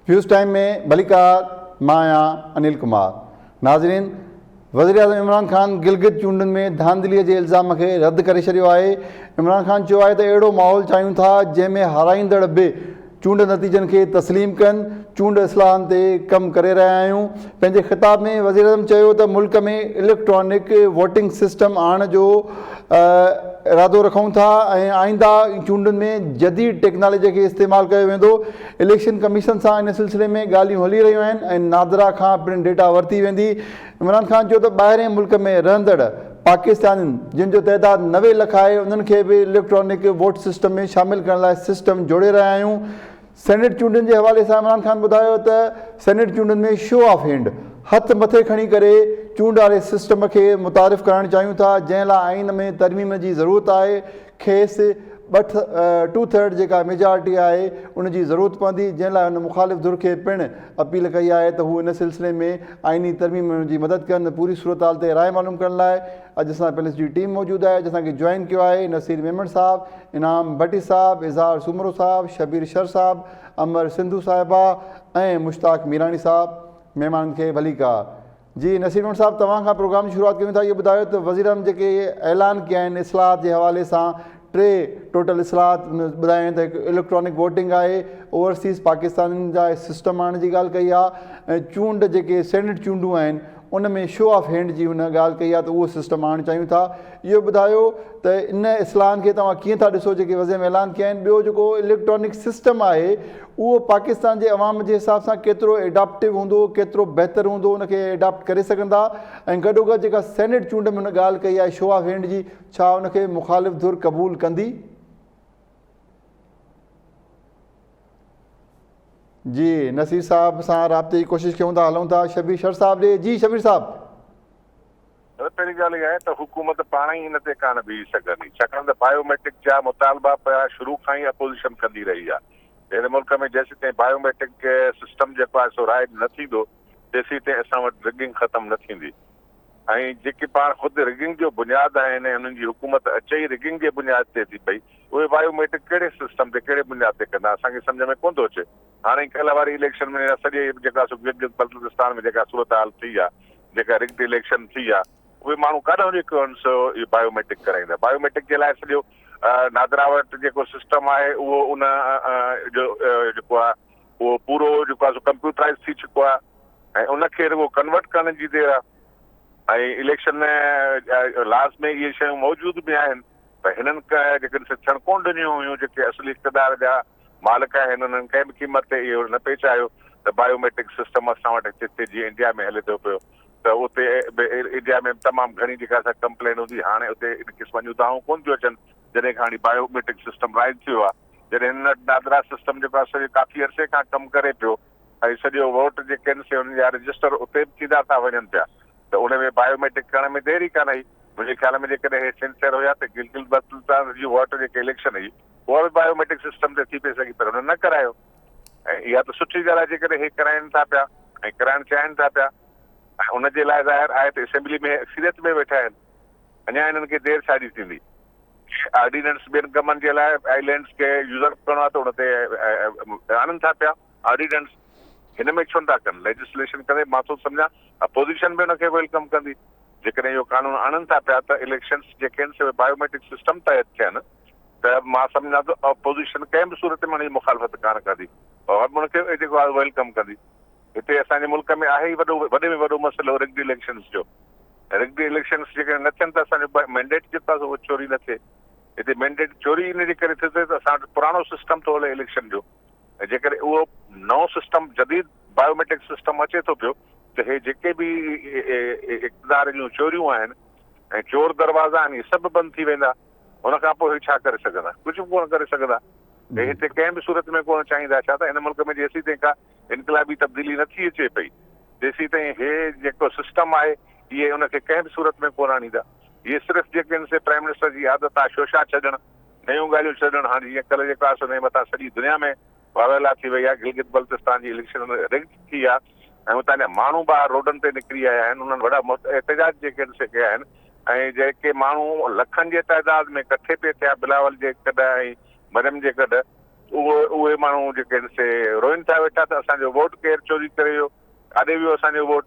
Views time ۾ ڀليڪار مان آهيان انيل ڪمار ناظرين وزيراعظم عمران خان گلگت چونڊن ۾ ڌانڌلي جي الزام کي رد ڪري ڇڏيو آهي عمران خان چيو آهي ته اهڙو ماحول چاهيون ٿا جنهن ۾ هارائيندڙ به چونڊ نتيجن کي تسليم ڪن چونڊ اصلاحن تي ڪم ڪري رهيا آهيون پنهنجي خطاب ۾ وزيراعظم چيو ته ملڪ ۾ اليڪٽرانڪ ووٽنگ سسٽم آڻڻ جو ارادو رکون ٿا ۽ آئنده چونڊن ۾ جديد ٽيڪنالاجي کي استعمال ڪيو ويندو اليڪشن ڪميشن سان ان سلسلي ۾ ڳالهيون هلي رهيون آهن ۽ نادرا کان پڻ ڊيٽا ورتي ويندي. عمران خان چيو ته ٻاهرين ملڪ ۾ رهندڙ پاڪستانين جن جو تعداد 90 لک آهي انهن کي به اليڪٽرانڪ ووٽ سسٽم ۾ شامل ڪرڻ لاء سسٽم جوڙي رهيا آهيون. سينيٽ چونڊن جي حوالي سان عمران خان ٻڌايو ته سينيٽ چونڊن ۾ شو آف هينڊ، هٿ مٿي کڻي ڪري، چونڊ واري سسٽم کي متعارف ڪرائڻ چاهيون ٿا جنهن لاء آئين ۾ ترميم جي ضرورت آهي. کيس ٻه ٽو ٿرڊ جيڪا ميجارٽي آهي ان جي ضرورت پوندي جنهن لاء هن مخالف ڌر کي پڻ اپيل ڪئي آهي ته هو ان سلسلي ۾ آئيني ترميم ۾ جي مدد ڪن پوري صورتحال تي راء معلوم ڪرڻ لاء اڄ اسان پينلسٽ جي ٽيم موجود آهي جنهن اسان کي جوائن ڪيو آهي نصير ميمڻ صاحب انعام ڀٽي صاحب اظهار سومرو صاحب شبير شر صاحب امر سنڌو صاحبه ۽ مشتاق ميراڻي صاحب مهمانن کي ڀليڪار جي نصير ميمڻ صاحب توهان کان پروگرام جي شروعات ڪيون ٿا اهو ٻڌايو ته وزيراعظم جيڪي اعلان ڪيا آهن اصلاحات جي حوالي سان ٽي ٽوٽل اصلاحات ٻڌايا آهن ته هڪ اليڪٽرانڪ ووٽنگ آهي اوورسيز پاڪستانين جا سسٽم آڻڻ جي ڳالهه ڪئي آهي ۽ چونڊ جيڪي سينيٽ چونڊون آهن ان ۾ شو آف هينڊ جي هن ڳالهه ڪئي آهي ته اهو سسٽم آڻڻ چاهيون ٿا اهو ٻڌايو ته ان اصلاحن کي توهان ڪيئن ٿا ڏسو جيڪي وزيراعظم اعلان ڪيا آهن ٻيو جيڪو اليڪٽرانڪ سسٽم آهي اهو پاڪستان جي عوام جي حساب سان ڪيترو ايڊاپٽو هوندو ڪيترو بهتر هوندو ان کي ايڊاپٽ ڪري سگهندا ۽ گڏوگڏ جيڪا سينيٽ چونڊ ۾ هن ڳالهه ڪئي آهي شو آف هينڊ جي ڇا ان کي مخالف ڌر قبول ڪندي؟ جي نصير صاحب سان رابطي جي ڪوشش ڪيون ٿا هلون ٿا شبير شر صاحب ڏي جي شبير صاحب. دادا پهرين ڳالهه اها آهي ته حڪومت پاڻ ئي ان تي ڪانه بيهي سگهندي ڇاڪاڻ ته بايو ميٽرڪ جا مطالبا پيا شروع کان ئي اپوزيشن ڪندي رهي آهي هن ملڪ ۾ جيسيتائين بايو ميٽرڪ سسٽم جيڪو آهي سو رائج نه ٿيندو تيسيتائين اسان وٽ رگنگ ختم نه ٿيندي ۽ جيڪي پاڻ خود رگنگ جو بنياد آهن ۽ انهن جي حڪومت اچي ئي رگنگ جي بنياد تي ٿي پئي اهي بايو ميٽرڪ ڪهڙي سسٽم تي ڪهڙي بنياد تي ڪندا اسان کي سمجهه ۾ ڪونه ٿو اچي هاڻي ڪلهه واري اليڪشن ۾ سڄي جيڪا سو گلگت بلتستان ۾ جيڪا صورتحال ٿي آهي جيڪا رگڊ اليڪشن ٿي آ اهي ماڻهو ڪاڏانهن جيڪو آهن سو اهي بايو ميٽرڪ ڪرائيندا بايو ميٽرڪ جي لاء سڄو نادرا وٽ جيڪو سسٽم آهي اهو ان جو جيڪو آهي اهو پورو جيڪو آهي سو ڪمپيوٽرائز ٿي چڪو آهي ۽ ان کي رڳو ڪنورٽ ڪرڻ جي دير آهي ۽ اليڪشن لاز ۾ اهي شيون موجود به آهن ته هنن جيڪڏهن ٿيڻ ڪونه ڏنيون هيون جيڪي اصلي اقتدار جا مالڪ آهن انهن ڪنهن به قيمت تي اهو نه پئي چاهيو ته بايو ميٽرڪ سسٽم اسان وٽ هتي ٿئي جيئن انڊيا ۾ هلي ٿو پيو ته اتي به انڊيا ۾ به تمام گهڻي جيڪا سا ڪمپلين هوندي هاڻي اتي ان قسم جون دانهون ڪونه ٿيون اچن جڏهن کان هاڻي بايو ميٽرڪ سسٽم رائج ٿيو آهي جڏهن هنن وٽ نادرا سسٽم جيڪو آهي سو ڪافي عرصي کان ڪم ڪري پيو ۽ سڄو ووٽ جيڪي آهن سي انهن جا رجسٽر اتي به ٿيندا ٿا وڃن پيا ته ان ۾ بايو ميٽرڪ ڪرڻ ۾ دير ئي ڪانه هئي منهنجي خيال ۾ جيڪڏهن هي سنسيئر هيا ته گلگت بلتستان جي ووٽ جيڪي اليڪشن هئي اها به بايو ميٽرڪ سسٽم تي ٿي پئي سگهي پر هنن نه ڪرايو ۽ اها ته سٺي ڳالهه آهي جيڪڏهن هي ڪرائين ٿا پيا ۽ ڪرائڻ چاهين ٿا پيا ۽ ان جي لاء ظاهر آهي ته اسيمبلي ۾ اڪثريت ۾ ويٺا آهن اڃا هنن کي دير ڇا جي ٿيندي آرڊيننس ٻين ڪمن جي لاء آئلينڊس کي يوزر ڪرڻو آهي ته ان تي آڻن ٿا پيا آرڊيننس هن ۾ ڇو نٿا ڪن ليجسليشن ڪري مان ٿو سمجهان اپوزيشن به ان کي welcome ڪندي جيڪڏهن اهو قانون آڻن ٿا پيا ته اليڪشنس جيڪي آهن سي بايوميٽرڪ سسٽم تحت ٿين ته مان سمجهان ٿو اپوزيشن ڪنهن به صورت ۾ ان جي مخالفت ڪانه ڪندي اور ان کي جيڪو آهي welcome ڪندي. هتي اسان جي ملڪ ۾ آهي ئي وڏو وڏي ۾ وڏو مسئلو رگڊ اليڪشنس جو. رگڊ اليڪشنس جيڪڏهن نه ٿين ته اسان جو مينڊيٽ جيڪو آهي سو اهو چوري نه ٿئي. هتي مينڊيٽ چوري ان جي ڪري ٿي ٿئي ته اسان وٽ پراڻو سسٽم ٿو هلي اليڪشن جو ۽ جيڪڏهن اهو نئون سسٽم جديد بايوميٽرڪ سسٽم اچي ٿو پيو ته هي جيڪي به اقتدار جون چوريون آهن ۽ چور دروازا آهن اهي سڀ بند ٿي ويندا. ان کان پوء هي ڇا ڪري سگهندا؟ ڪجهه به ڪونه ڪري سگهندا. هي هتي ڪنهن به صورت ۾ ڪونه چاهيندا، ڇا ته هن ملڪ ۾ جيسيتائين ڪا انقلابي تبديلي نه ٿي اچي پئي، تيسيتائين هي جيڪو سسٽم آهي، اهي ان کي ڪنهن به صورت ۾ ڪونه آڻيندا. اهي صرف جيڪي هن سي پرائيم منسٽر جي عادت آهي شوشا ڇڏڻ، نيون ڳالهيون ڇڏڻ، هاڻي جيئن ڪلهه جيڪو آهي سو نئين مٿان سڄي دنيا ۾ واويلا ٿي وئي آهي، گلگت بلتستان جي اليڪشن رگڊ ٿي آهي ۽ اتان جا ماڻهو ٻاهر روڊن تي نڪري آيا آهن، انهن وڏا احتجاج جيڪي آهن سي ڪيا آهن ۽ جيڪي ماڻهو لکن جي تعداد ۾ ڪٺي پئي ٿيا بلاول جي ڪڍ ۽ مريم جي ڪڍ اهو اهي ماڻهو جيڪي آهن سي روئن ٿا ويٺا ته اسان جو ووٽ ڪير چوري ڪري ويو، ڪاڏي ويو اسان جو ووٽ؟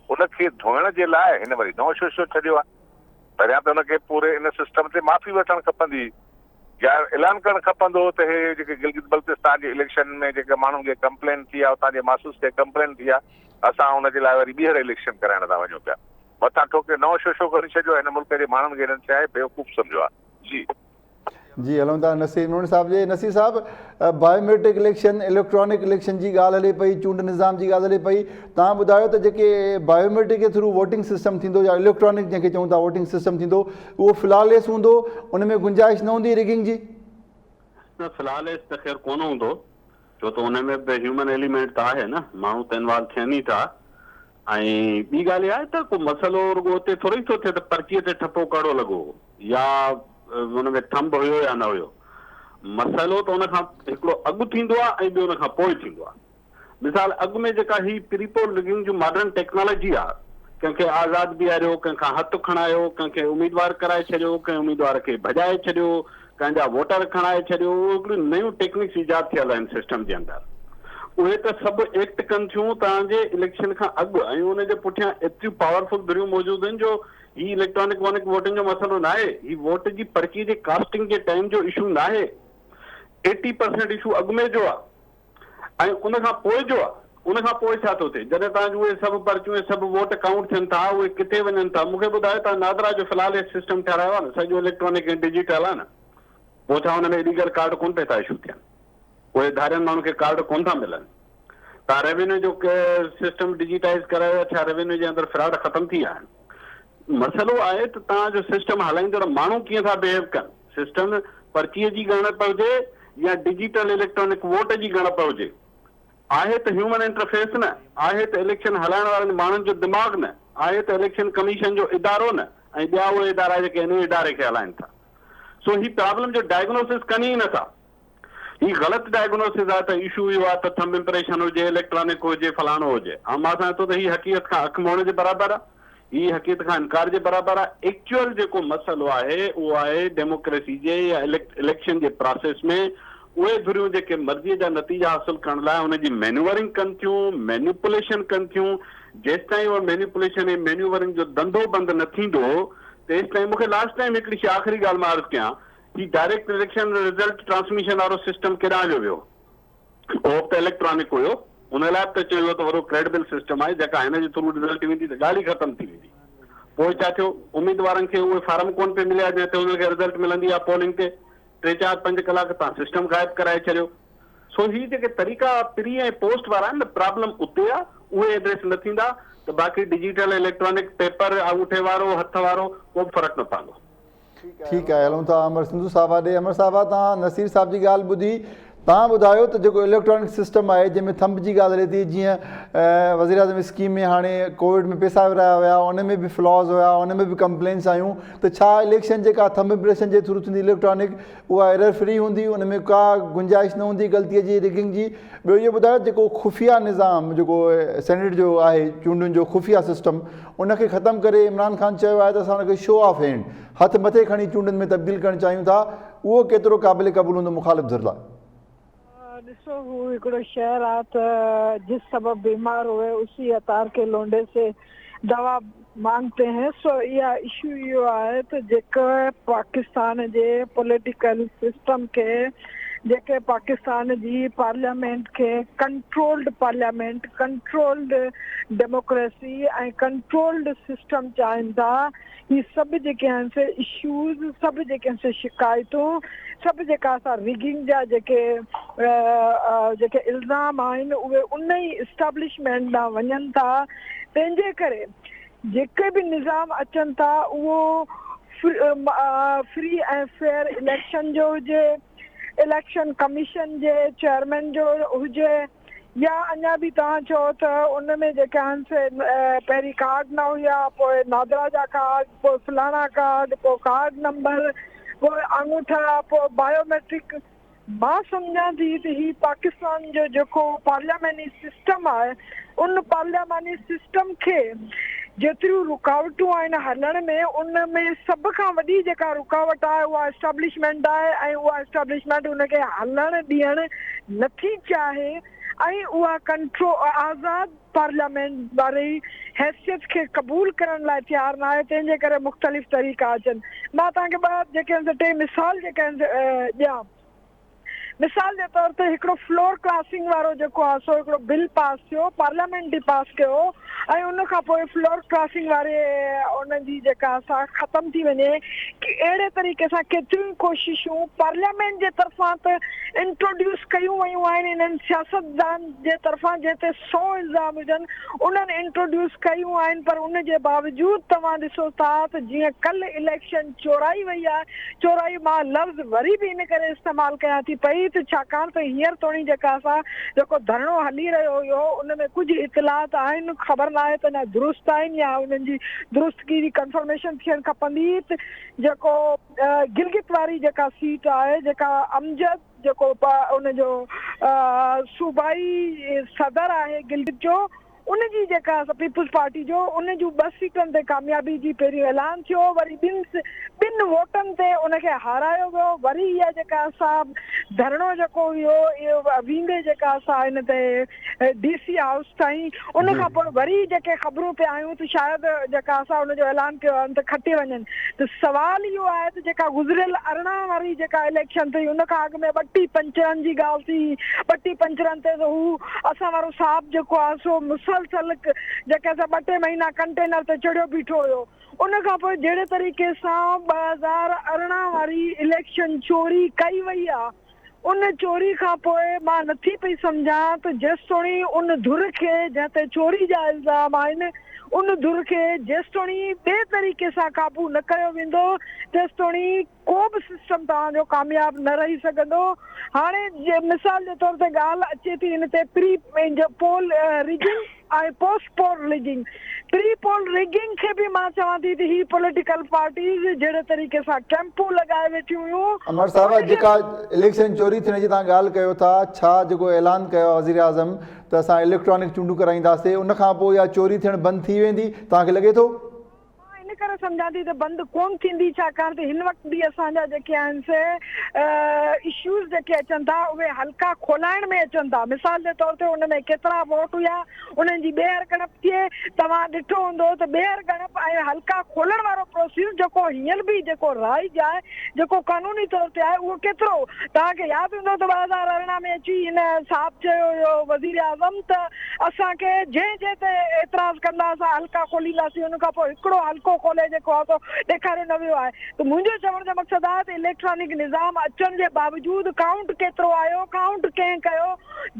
ان کي ڌوئڻ جي لاء هن وري نئون شوشو ڇڏيو آهي. پهريان ته ان کي پوري ان سسٽم تي معافي وٺڻ کپندي هئي يا اعلان ڪرڻ کپندو هو ته هي جيڪي گلگت بلتستان جي اليڪشن ۾ جيڪي ماڻهن کي ڪمپلين ٿي آهي اتان جي ماسز کي ڪمپلين ٿي آهي اسان ان جي لاء وري ٻيهر اليڪشن ڪرائڻ ٿا وڃون پيا. مٿان ٺوڪي نئون شوشو کڻي ڇڏيو آهي هن ملڪ جي ماڻهن کي هنن ڇا آهي بيوقوف سمجهيو آهي. جي. جي هلون ٿا نصير ميمڻ صاحب جي نصير صاحب بايوميٽرڪ اليڪشن اليڪٽرانڪ اليڪشن جي ڳالهه هلي پئي چونڊ نظام جي ڳالهه هلي پئي تان ٻڌايو ته جيڪي بايوميٽرڪ جي ٿرو ووٽنگ سسٽم ٿيندو يا اليڪٽرانڪ جنهن کي چئون ٿا ووٽنگ سسٽم ٿيندو اهو فلاليس هوندو ان ۾ گنجائش نه هوندي ريگنگ جي؟ نه فلاليس ته خير ڪونه هوندو ڇو ته ان ۾ به هيومن ايليمينٽ ته آهي نه ماڻهو ته انوالو ٿين ئي ٿا ۽ ٻي ڳالهه اها آهي ته ڪو مسئلو رڳو اتي ٿورو ئي ٿو ٿئي ته پرچيء تي ٺپو ڪهڙو لڳو هو يا ان ۾ ٿنب هيو يا نه هيو. مسئلو ته ان کان هڪڙو اڳ ٿيندو آهي ۽ ٻيو ان کان پوء ٿيندو آهي. مثال اڳ ۾ جيڪا هي پري پول رگنگ جون ماڊرن ٽيڪنالاجي آهي، ڪنهن کي آزاد بيهاريو، ڪنهن کان هٿ کڻايو، ڪنهن کي اميدوار ڪرائي ڇڏيو، ڪنهن اميدوار کي ڀڄائي ڇڏيو، ڪنهن جا ووٽر کڻائي ڇڏيو، اهي هڪڙيون نيون ٽيڪنڪس ايجاد ٿيل آهن سسٽم جي اندر، اهي ته سڀ ايڪٽ ڪن ٿيون توهان جي اليڪشن کان اڳ ۽ ان جي پٺيان ايتريون پاورفل ڌريون موجود آهن جو هي اليڪٽرانڪ وانڪ ووٽنگ جو مسئلو ناهي، هي ووٽ جي پرچي جي ڪاسٽنگ جي ٽائيم جو اشو ناهي، ايٽي پرسينٽ اشو اڳ ۾ جو آهي. ۽ ان کان پوء جو ان کان پوء ڇا ٿو ٿئي؟ جڏهن توهان جون اهي سڀ پرچيون ۽ سڀ ووٽ ڪائونٽ ٿين ٿا، اهي ڪٿي وڃن ٿا؟ مون کي ٻڌايو، توهان نادرا جو في الحال هي سسٽم ٺهرايو آهي نه، سڄو اليڪٽرانڪ ۽ ڊجيٽل آهي نه، پوء ڇا ان ۾ اليگل ڪارڊ ڪونه پئي ٿا اشو ٿين؟ اهي ڌارين ماڻهن کي ڪارڊ ڪونه ٿا ملن؟ توهان ريونيو جو سسٽم ڊجيٽائيز ڪرايو آهي، ڇا ريونيو جي اندر فراڊ ختم ٿي ويا آهن؟ مسئلو آهي ته توهان جو سسٽم هلائيندڙ ماڻهو ڪيئن ٿا بيهيو ڪن. سسٽم پرچيء جي ڳڻپ هجي يا ڊجيٽل اليڪٽرانڪ ووٽ جي ڳڻپ هجي. آهي ته هيومن انٽرفيس نه، آهي ته اليڪشن هلائڻ وارن ماڻهن جو دماغ نه، آهي ته اليڪشن ڪميشن جو ادارو نه ۽ ٻيا اهي ادارا جيڪي انهيء اداري کي هلائين ٿا. سو هي پرابلم جو ڊائگنوسس ڪن ئي نه ٿا. هي غلط ڊائگنوسز آهي ته اشو اهو آهي ته ٿمب امپريشن هجي، اليڪٽرانڪ هجي، فلاڻو هجي. ها مان سمجهان ٿو ته هي حقيقت کان اک موڙڻ جي برابر آهي. هي حقيقت کان انڪار جي برابر آهي. ايڪچوئل جيڪو مسئلو آهي اهو آهي ڊيموڪريسي جي يا اليڪشن جي پراسيس ۾ اهي ڌريون جيڪي مرضي جا نتيجا حاصل ڪرڻ لاء ان جي مينيورنگ ڪن ٿيون، مينيپوليشن ڪن ٿيون، جيستائين اها مينيپوليشن ۽ مينيورنگ جو ڌنڌو بند نه ٿيندو تيستائين مون کي لاسٽ ٽائيم هڪڙي شيء آخري ڳالهه مان عرض ڪيان هي ڊائريڪٽ اليڪشن رزلٽ ٽرانسميشن وارو سسٽم ڪيڏانهن هليو ويو؟ اهو به ته اليڪٽرانڪ هيو، ان لاء به ته چيو ويو ته وڏو ڪريڊبل سسٽم آهي، جيڪا هن جي ٿرو رزلٽ ويندي ته ڳالهه ئي ختم ٿي ويندي. پوء ڇا ٿيو؟ اميدوارن کي اهي فارم ڪونه پئي مليا جنهن تي انهن کي رزلٽ ملندي آهي پولنگ تي ٽي چار پنج ڪلاڪ تان سسٽم غائب ڪرائي ڇڏيو. سو هي جيڪي طريقا پري ۽ پوسٽ وارا آهن نه پرابلم اتي آهي، اهي ايڊريس نه ٿيندا ته باقي ڊجيٽل اليڪٽرانڪ پيپر آڱوٺي وارو هٿ وارو ڪو به فرق نه پوندو. ٺيڪ آهي هلون ٿا امر سنڌو صاحبه ڏي امر صاحبه توهان نصير صاحب جي ڳالهه ٻڌي توهان ٻڌايو ته جيڪو اليڪٽرانڪ سسٽم آهي جنهن ۾ ٿمب جي ڳالهه هلي ٿي جيئن وزير اعظم اسڪيم ۾ هاڻي ڪووڊ ۾ پيسا ورهايا ويا ان ۾ به فلاز هيا ان ۾ به ڪمپلينس آيون ته ڇا اليڪشن جيڪا ٿمب امپريشن جي ٿرو ٿيندي اليڪٽرانڪ اها ايرر فري هوندي ان ۾ ڪا گنجائش نه هوندي غلطي جي رگنگ جي ٻيو اهو ٻڌايو جيڪو خفيه نظام جيڪو سينيٽ جو آهي چونڊن جو خفيه سسٽم ان کي ختم ڪري عمران خان چيو آهي ته اسان ان کي شو آف هينڊ، هٿ مٿي کڻي چونڊن ۾ تبديل ڪرڻ چاهيون ٿا، اهو ڪيترو قابل قبول هوندو مخالف ڌر لاء؟ ڏسو هو هڪڙو شعر آ ته جس سبب بيمار هوئي اسي عطار ڪي لونڊي سي دوا مانگتي هين سو اها اشو اهو آهي ته جيڪي پاڪستان جي پوليٽيڪل سسٽم کي جيڪي پاڪستان جي پارليامينٽ کي controlled parliament controlled democracy ۽ controlled system چاهين ٿا هي سڀ جيڪي آهن سي اشوز سڀ جيڪي آهن سي شڪايتون سڀ جيڪا اسان ريگنگ جا جيڪي جيڪي الزام آهن اهي ان ئي اسٽيبلشمينٽ ڏانهن وڃن ٿا تنهن جي ڪري جيڪي به نظام اچن ٿا اهو فري ۽ فيئر اليڪشن جو هجي اليڪشن ڪميشن جي چيئرمين جو هجي يا اڃا به توهان چئو ته ان ۾ جيڪي آهن سي پهرين ڪارڊ نه هيا پوء نادرا جا ڪارڊ پوء فلاڻا ڪارڊ پوء ڪارڊ نمبر پوء آڱوٺا پوء بايو ميٽرڪ مان سمجهان ٿي ته هي پاڪستان جو جيڪو پارلياماني سسٽم آهي ان پارلياماني سسٽم کي جيتريون رڪاوٽون آهن هلڻ ۾ ان ۾ سڀ کان وڏي جيڪا رڪاوٽ آهي اها اسٽيبلشمينٽ آهي ۽ اها اسٽيبلشمينٽ ان کي هلڻ ڏيڻ نٿي چاهي ۽ اها ڪنٽرو آزاد پارليامينٽ واري حيثيت کي قبول ڪرڻ لاء تيار ناهي تنهن جي ڪري مختلف طريقا اچن مان توهان کي ٻه جيڪي آهن سي ٽي مثال جيڪا آهن سي ڏيان مثال جي طور تي هڪڙو فلور ڪراسنگ وارو جيڪو آهي سو هڪڙو بل پاس ٿيو پارليامينٽ ئي پاس ڪيو ۽ ان کان پوء فلور ڪراسنگ واري ان جي جيڪا سا ختم ٿي وڃي اهڙي طريقي سان ڪيتريون ڪوششون پارليامينٽ جي طرفان ته انٽروڊيوس ڪيون ويون آهن انهن سياستدان جي طرفان جنهن تي سو الزام هجن انهن انٽروڊيوس ڪيون آهن پر ان جي باوجود توهان ڏسو ٿا ته جيئن ڪلهه اليڪشن چورائي وئي آهي چورائي مان لفظ وري به ان ڪري استعمال ڪيان ٿي پئي ته ڇاڪاڻ ته هينئر توڻي جيڪا اسان جيڪو ڌرڻو هلي رهيو هيو ان ۾ ڪجهه اطلاعات آهن خبر ناهي ته اڃا درست آهن يا انهن جي درستگي جي ڪنفرميشن ٿيڻ کپندي ته جيڪو گلگت واري جيڪا سيٽ آهي جيڪا امجد جيڪو ان جو صوبائي صدر آهي گلگت جو ان جي جيڪا پيپلز پارٽي جو ان جون ٻه سيٽن تي ڪاميابي جي پهريون اعلان ٿيو وري ٻن ٻن ووٽن تي ان کي هارايو ويو وري اها جيڪا سا ڌرڻو جيڪو هيو اهو ويندي جيڪا سا ان تي ڊي سي هائوس تائين ان کان پوء وري جيڪي خبرون پي آيون ته شايد جيڪا سا ان جو اعلان ڪيو آهي ته کٽي وڃن ته سوال اهو آهي ته جيڪا گذريل 18 واري جيڪا اليڪشن ٿي ان کان اڳ ۾ ٻٽي پنچرن جي ڳالهه ٿي ٻٽي پنچرن تي ته هو اسان وارو صاحب جيڪو آهي سو مسلسل جيڪي سا ٻه ٽي مهينا ڪنٽينر تي چڙهيو بيٺو هيو ان کان پوء جهڙي طريقي سان 2018 واري اليڪشن چوري ڪئي وئي آهي ان چوري کان پوء مان نٿي پئي سمجهان ته جيستوڻي ان ڌر کي جنهن تي چوري جا الزام آهن ان ڌر کي جيستوڻي ٻئي طريقي سان قابو نه ڪيو ويندو تيستوڻي ڪو به سسٽم توهان جو ڪامياب نه رهي سگهندو. هاڻي مثال جي طور تي ڳالهه اچي ٿي ان تي pre poll rigging ۽ post poll rigging. Pre poll rigging کي به مان چوان ٿي ته هي پوليٽيڪل پارٽيز جهڙي طريقي سان ڪيمپون لڳائي ويٺيون هيون امر صاحب ان کي جيڪا اليڪشن چوري ٿيڻ جي توهان ڳالهه ڪيو ٿا ڇا جيڪو اعلان ڪيو آهي وزيراعظم ته اسان اليڪٽرانڪ چونڊون ڪرائينداسي ان کان پوء اها چوري ٿيڻ بند ٿي ويندي توهان کي لڳي ٿو؟ مان ان ڪري سمجهان ٿي ته بند ڪونه ٿيندي ڇاڪاڻ ته هن وقت به اسان جا جيڪي آهن سي اشوز جيڪي اچن ٿا اهي حلقا کولائڻ ۾ اچن ٿا مثال جي طور تي ان ۾ ڪيترا ووٽ هيا انهن جي ٻيهر ڳڻپ ٿئي توهان ڏٺو هوندو ته ٻيهر ڳڻپ ۽ حلقا کولڻ وارو پروسيس جيڪو هينئر به جيڪو رائج آهي جيڪو قانوني طور تي آهي اهو ڪيترو توهان کي ياد هوندو ته 2018 ۾ اچي هن صاحب چيو هيو وزيراعظم ته اسان کي جنهن جنهن تي اعتراض ڪندا اسان حلقا کولينداسين ان کان پوء هڪڙو حلقو کولي جيڪو آهي سو ڏيکاريو نه ويو آهي ته منهنجو چوڻ جو مقصد آهي ته اليڪٽرانڪ نظام اچڻ جي باوجود ڪائونٽ ڪيترو آيو ڪائونٽ ڪنهن ڪيو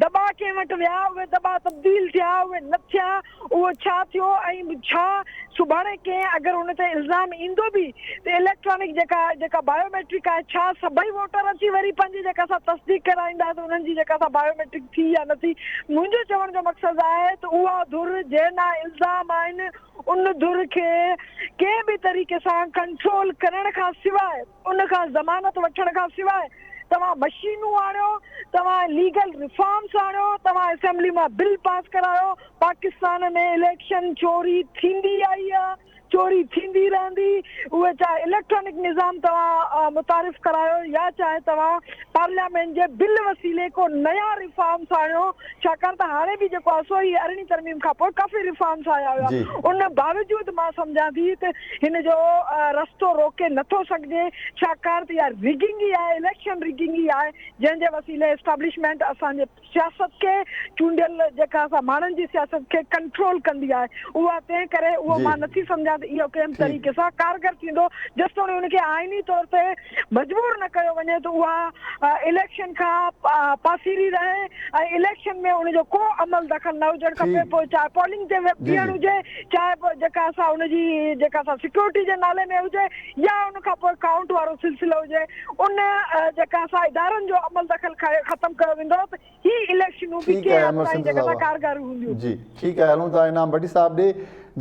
دٻا ڪنهن وٽ ويا اهي دٻا تبديل ٿيا اهي نه ٿيا اهو ڇا ٿيو ۽ ڇا سڀاڻي ڪنهن اگر ان تي الزام ايندو به ته اليڪٽرانڪ جيڪا جيڪا بايو ميٽرڪ آهي ڇا سڀئي ووٽر اچي وري پنهنجي جيڪا سا تصديق ڪرائيندا ته انهن جي جيڪا سا بايو ميٽرڪ ٿي يا نه ٿي منهنجو چوڻ جو مقصد آهي ته اها ڌر جنهن ڏانهن الزام آهن ان ڌر کي ڪنهن به طريقي سان ڪنٽرول ڪرڻ کان سواء ان کان ضمانت وٺڻ کان سواء توهان مشينون آڻيو توهان ليگل ريفارمس آڻيو توهان اسيمبلي مان بل پاس ڪرايو پاڪستان ۾ اليڪشن چوري ٿيندي آئي آهي چوري ٿيندي رهندي، اهي چاهي اليڪٽرانڪ نظام توهان متعارف ڪرايو يا چاهي توهان پارليامينٽ جي بل وسيلي ڪو نيا ريفارمس آڻيو، ڇاڪاڻ ته هاڻي به جيڪو آهي سو هي ارڙهين ترميم کان پوء ڪافي ريفارمس آيا هيا، ان باوجود مان سمجهان ٿي ته هن جو رستو روڪي نٿو سگهجي، ڇاڪاڻ ته اها رگنگ ئي آهي، اليڪشن رگنگ ئي آهي، جنهن جي وسيلي اسٽيبلشمينٽ اسان جي. سياست کي چونڊيل جيڪا اسان ماڻهن جي سياست کي ڪنٽرول ڪندي آهي اها تنهن ڪري اهو مان نٿي سمجهان ته اهو ڪنهن به طريقي سان ڪارگر ٿيندو جيستوڻي ان کي آئيني طور تي مجبور نه ڪيو وڃي ته اها اليڪشن کان پاسيري رهي ۽ اليڪشن ۾ ان جو ڪو عمل دخل نه هجڻ کپي پوء چاهي پولنگ تي بيهڻ هجي چاهي پوء جيڪا اسان ان جي جيڪا اسان سيڪيورٽي جي نالي ۾ هجي يا ان کان پوء ڪائونٽ وارو سلسلو هجي ان جيڪا اسان ادارن جو عمل دخل ختم ڪيو ويندو ته هي اليڪشنون به ٺيڪ آهي ڪنهن حد امر تائين سنڌو جيڪا صاحب ڪارگر هونديون. جي ٺيڪ آهي هلون ٿا انعام ڀٽي صاحب ڏي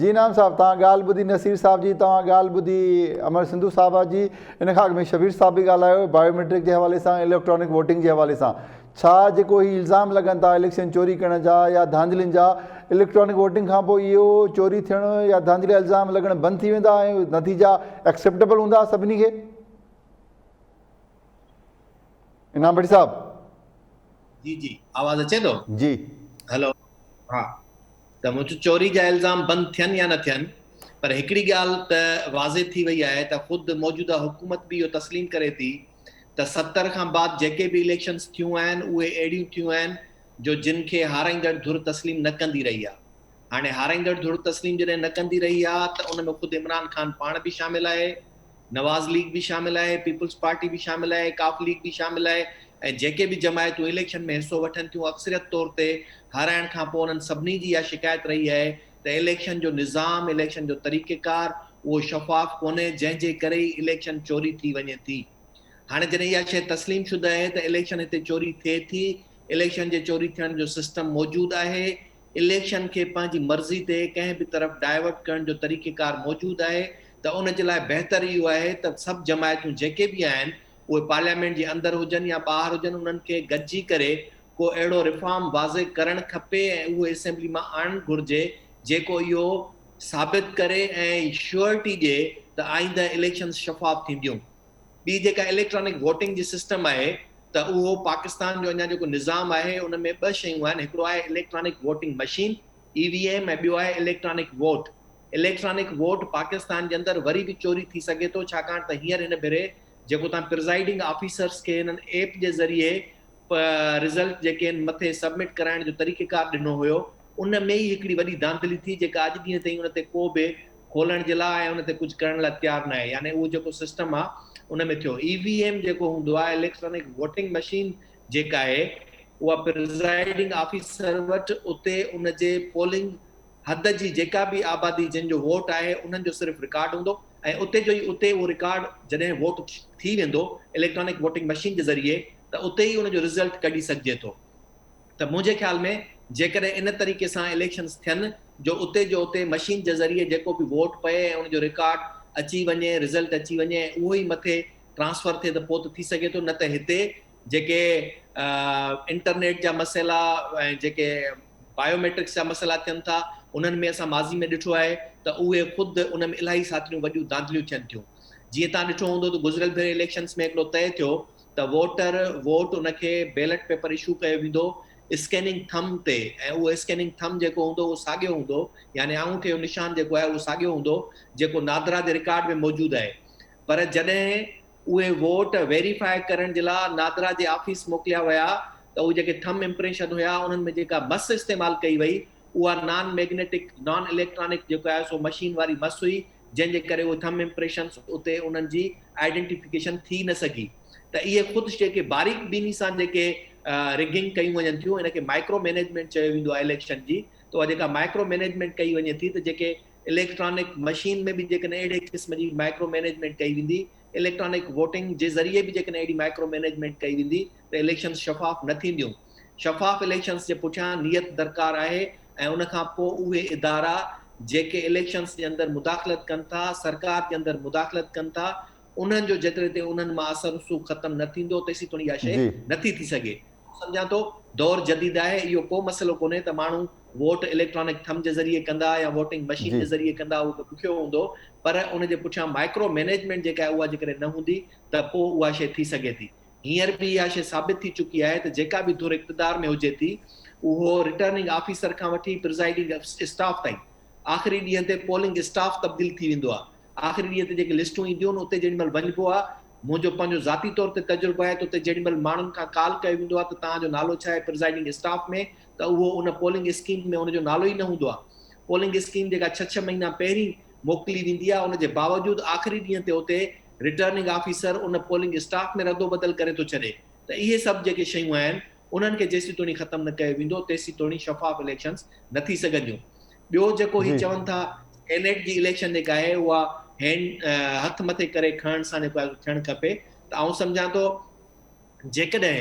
جي انعام صاحب توهان ڳالهه ٻڌي نصير صاحب جي توهان ڳالهه ٻڌي امر سنڌو صاحب جي ان کان اڳ ۾ شبير صاحب به ڳالهايو بايوميٽرڪ جي حوالي سان اليڪٽرانڪ ووٽنگ جي حوالي سان ڇا جيڪو هي الزام لڳن ٿا اليڪشن چوري ڪرڻ جا يا ڌانڌلين جا اليڪٽرانڪ ووٽنگ کان پوء اهو چوري ٿيڻ يا ڌانڌلي جا الزام لڳڻ بند ٿي ويندا ۽ نتيجا ايڪسيپٽيبل هوندا سڀني کي؟ انعام ڀٽي صاحب. جي جي آواز اچي ٿو؟ جي. هلو ها ته مون چيو چوري جا الزام بند ٿين يا نه ٿين پر هڪڙي ڳالهه ته واضح ٿي وئي آهي ته خود موجوده حڪومت به اهو تسليم ڪري ٿي ته 70 کان بعد جيڪي به اليڪشنز ٿيون آهن اهي اهڙيون ٿيون آهن جو جن کي هارائيندڙ ڌر تسليم نه ڪندي رهي آهي. هاڻي هارائيندڙ ڌر تسليم جڏهن نه ڪندي رهي آهي ته ان ۾ خود عمران خان پاڻ به شامل آهي، نواز ليگ به شامل آهي، پيپلز پارٽي به شامل آهي، قاف ليگ به شامل آهي ۽ جيڪي به جماعتون اليڪشن ۾ حصو وٺن ٿيون اڪثريت طور تي هارائڻ کان پوء انهن سڀني جي اها شڪايت رهي آهي ته اليڪشن جو نظام، اليڪشن جو طريقيڪار اهو شفاف ڪونهي جنهن جي ڪري ئي اليڪشن چوري ٿي وڃي ٿي. هاڻي جڏهن اها شيء تسليم شده آهي ته اليڪشن هتي چوري ٿئي ٿي، اليڪشن جي چوري ٿيڻ جو سسٽم موجود آهي، اليڪشن کي پنهنجي مرضي تي ڪنهن به طرف ڊائيورٽ ڪرڻ جو طريقيڪار موجود آهي ته ان جي لاء بهتر اهو آهي ته سڀ جماعتون جيڪي به آهن اهي پارليامينٽ جي اندر هجن يا ٻاهر هجن انهن کي گڏجي ڪري ڪو اهڙو ريفارم واضح ڪرڻ کپي ۽ اهو اسيمبلي مان آڻڻ گهرجي جيڪو اهو ثابت ڪري ۽ شيورٽي ڏئي ته آئنده اليڪشنز شفاف ٿينديون. ٻي جيڪا اليڪٽرانڪ ووٽنگ جي سسٽم آهي ته اهو پاڪستان جو اڃا جيڪو نظام آهي ان ۾ ٻه شيون آهن هڪڙو آهي electronic voting machine, E V M, ۽ ٻيو آهي electronic vote. Electronic vote Pakistan جي اندر وري به چوري ٿي سگهي ٿو ڇاڪاڻ ته هينئر هن ڀيري جيڪو تان پرزائيڊنگ آفيسرس کي هنن ايپ جي ذريعي رزلٽ جيڪي آهن مٿي سبمٽ ڪرائڻ جو طريقيڪار ڏنو هيو ان ۾ ئي هڪڙي وڏي ڌانڌلي ٿي جيڪا اڄ ڏينهن تائين ان تي ڪو به کولڻ جي لاء ۽ ان تي ڪجهه ڪرڻ لاء تيار ناهي يعني اهو جيڪو سسٽم آهي ان ۾ ٿيو اي وي ايم جيڪو هوندو آهي اليڪٽرانڪ ووٽنگ مشين جيڪا آهي اها پرزائيڊنگ آفيسر وٽ اتي ان جي پولنگ حد جي جيڪا به آبادي جن جو ووٽ آهي انهن جو صرف رڪارڊ هوندو ۽ اتي جو ئي اتي اهو رڪارڊ جڏهن ووٽ ٿي ويندو اليڪٽرانڪ ووٽنگ مشين جي ذريعي ته اتي ئي ان جو رزلٽ ڪڍي سگهجي ٿو ته منهنجي خيال ۾ جيڪڏهن ان طريقي سان اليڪشنز ٿين جو اتي جو اتي مشين جي ذريعي جيڪو به ووٽ پئي ۽ ان جو رڪارڊ اچي وڃي رزلٽ اچي وڃي ۽ اهو ئي مٿي ٽرانسفر ٿئي ته پوء ته ٿي سگهي ٿو نه ته هتي جيڪي انٽرنيٽ جا مسئلا ۽ جيڪي بايوميٽرڪس جا مسئلا ٿين ٿا انهن ۾ اسان ماضي ۾ ڏٺو آهي ته اهي خود ان ۾ الاهي ساتريون وڏيون ڌانڌليون ٿين ٿيون جيئن تان ڏٺو هوندو ته گذريل ڀيري اليڪشنز ۾ هڪڙو طئي ٿيو ته ووٽر ووٽ ان کي بيلٽ پيپر اشو ڪيو ويندو اسڪيننگ ٿم تي ۽ اهو اسڪيننگ ٿم جيڪو هوندو اهو ساڳيو هوندو يعني آڱوٺي جو نشان جيڪو آهي اهو ساڳيو هوندو جيڪو نادرا جي رڪارڊ ۾ موجود آهي پر جڏهن اهي ووٽ ويريفائي ڪرڻ جي لاء نادرا جي آفيس موڪليا ويا ته اهي جيڪي ٿم امپريشن هيا انهن ۾ جيڪا مس استعمال ڪئي وئي اها نان ميگنيٽڪ نان اليڪٽرانڪ جيڪو آهي سو مشين واري مس هئي جنهن جي ڪري اهي ٿم امپريشنس اتي انهن جي آئيڊنٽيفڪيشن ٿي نه سگهي ته اهي خود جيڪي باريڪ بيني سان جيڪي رگنگ ڪيون وڃن ٿيون ان کي مائڪرو مينيجمينٽ چيو ويندو آهي اليڪشن جي ته اها جيڪا مائڪرو مينيجمينٽ ڪئي وڃي ٿي ته جيڪي اليڪٽرانڪ مشين ۾ به جيڪڏهن اهڙي قسم جي مائڪرو مينيجمينٽ ڪئي ويندي، اليڪٽرانڪ ووٽنگ جي ذريعي به جيڪڏهن اهڙي مائڪرو مينيجمينٽ ڪئي ويندي ته اليڪشنز شفاف نه ٿينديون. شفاف اليڪشنز جي پٺيان نيت درڪار آهي ۽ ان کان پوء اهي ادارا جيڪي اليڪشنز جي اندر مداخلت ڪن ٿا، سرڪار جي اندر مداخلت ڪن ٿا، انهن جو جيتري تائين انهن مان اثر رسوخ ختم نه ٿيندو تيسين اها شيء نٿي ٿي سگهي. سمجهان ٿو دور جديد آهي اهو ڪو مسئلو ڪونهي ته ماڻهو ووٽ اليڪٽرانڪ ٿم جي ذريعي ڪندا يا ووٽنگ مشين جي ذريعي ڪندا اهو ته ڏکيو هوندو پر ان جي پٺيان مائڪرو مينيجمينٽ جيڪا آهي اها جيڪڏهن نه هوندي ته پوء اها شيء ٿي سگهي ٿي. هينئر به اها شيء ثابت ٿي چڪي آهي ته جيڪا به ڌر اقتدار ۾ هجي ٿي اهو رٽرننگ آفيسر کان وٺي پرزائيڊنگ اسٽاف تائين آخري ڏينهن تي پولنگ اسٽاف تبديل ٿي ويندو آهي آخري ڏينهن تي جيڪي لسٽون اينديون آهن اتي جيڏي مهل وڃبو آهي منهنجو پنهنجو ذاتي طور تي تجربو آهي ته اتي جيڏي مهل ماڻهن کان ڪال ڪيو ويندو آهي ته توهان جو نالو ڇا آهي پرزائيڊنگ اسٽاف ۾ ته اهو ان پولنگ اسڪيم ۾ ان جو نالو ئي نه هوندو آهي پولنگ اسڪيم جيڪا ڇهه ڇهه مهينا پهرين موڪلي ويندي آهي ان جي باوجود آخري ڏينهن تي اتي رٽرننگ آفيسر ان پولنگ اسٽاف ۾ ردو بدل ڪري ٿو ڇڏي ته اهي سڀ جيڪي شيون آهن انهن کي جيسيتوڻي ختم نه ڪيو ويندو تيسيتوڻي شفاف اليڪشنز نه ٿي سگهنديون. ٻيو جيڪو هي چون ٿا سينيٽ جي اليڪشن جيڪا آهي اها هينڊ هٿ مٿي ڪري کڻڻ سان جيڪو آهي ٿيڻ کپي ته آئون سمجهان ٿو جيڪڏهن